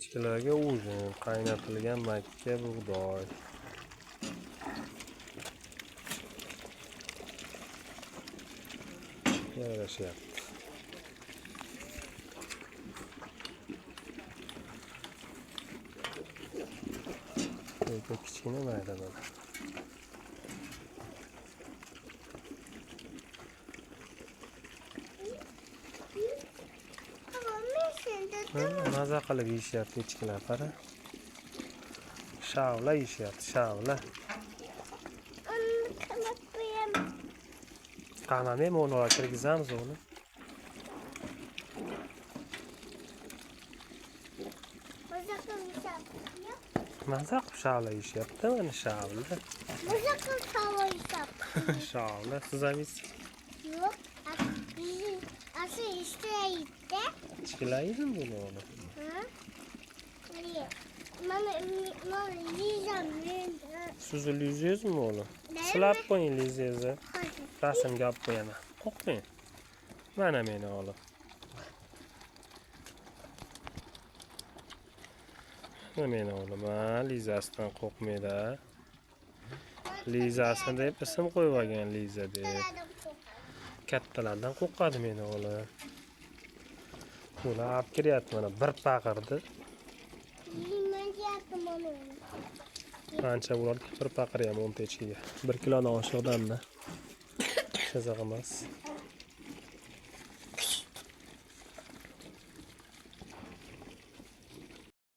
Echkilarga ужин qaynatilgan makka bug'doy. Yarashyapti. Lekin kichkina mayda mana. Maza qilib yeyishyapti echkilar, qara. Shavla yeyishyapti, shavla. Onu qamab qo'yaman. Qamamaymi uni, kirgizamiz uni. Maza qilib yeyapti. Maza qilib shavla yeyishyapti, mana shavla. Maza qilib shavla yeyapti. Shavla, siz ham yeysiz. Yo'q. Asıl isteydi. Echkilar yeydimi buni o'g'lim? Ha? Mana mana yeyeceğim ben. Sizni Lizangizmi o'g'lim? Silab qo'ying Lizangizni. Rasmga olib qo'yaman. Qo'rqmang. Mana meni o'g'lim. Mana meni o'g'lim, ha, Lizasidan qo'rqmaydi. Lizasini deb ism qo'yib olgan Liza deb. Kattalardan qo'rqadi meni o'g'lim. Buni olib kiryapti mana bir paqirdi. Yiyman deyaptim onu. Ancha bo'lardi bir paqir ham 10 ta echkiga. 1 kilodan oshiqdanmi? Qiziq emas.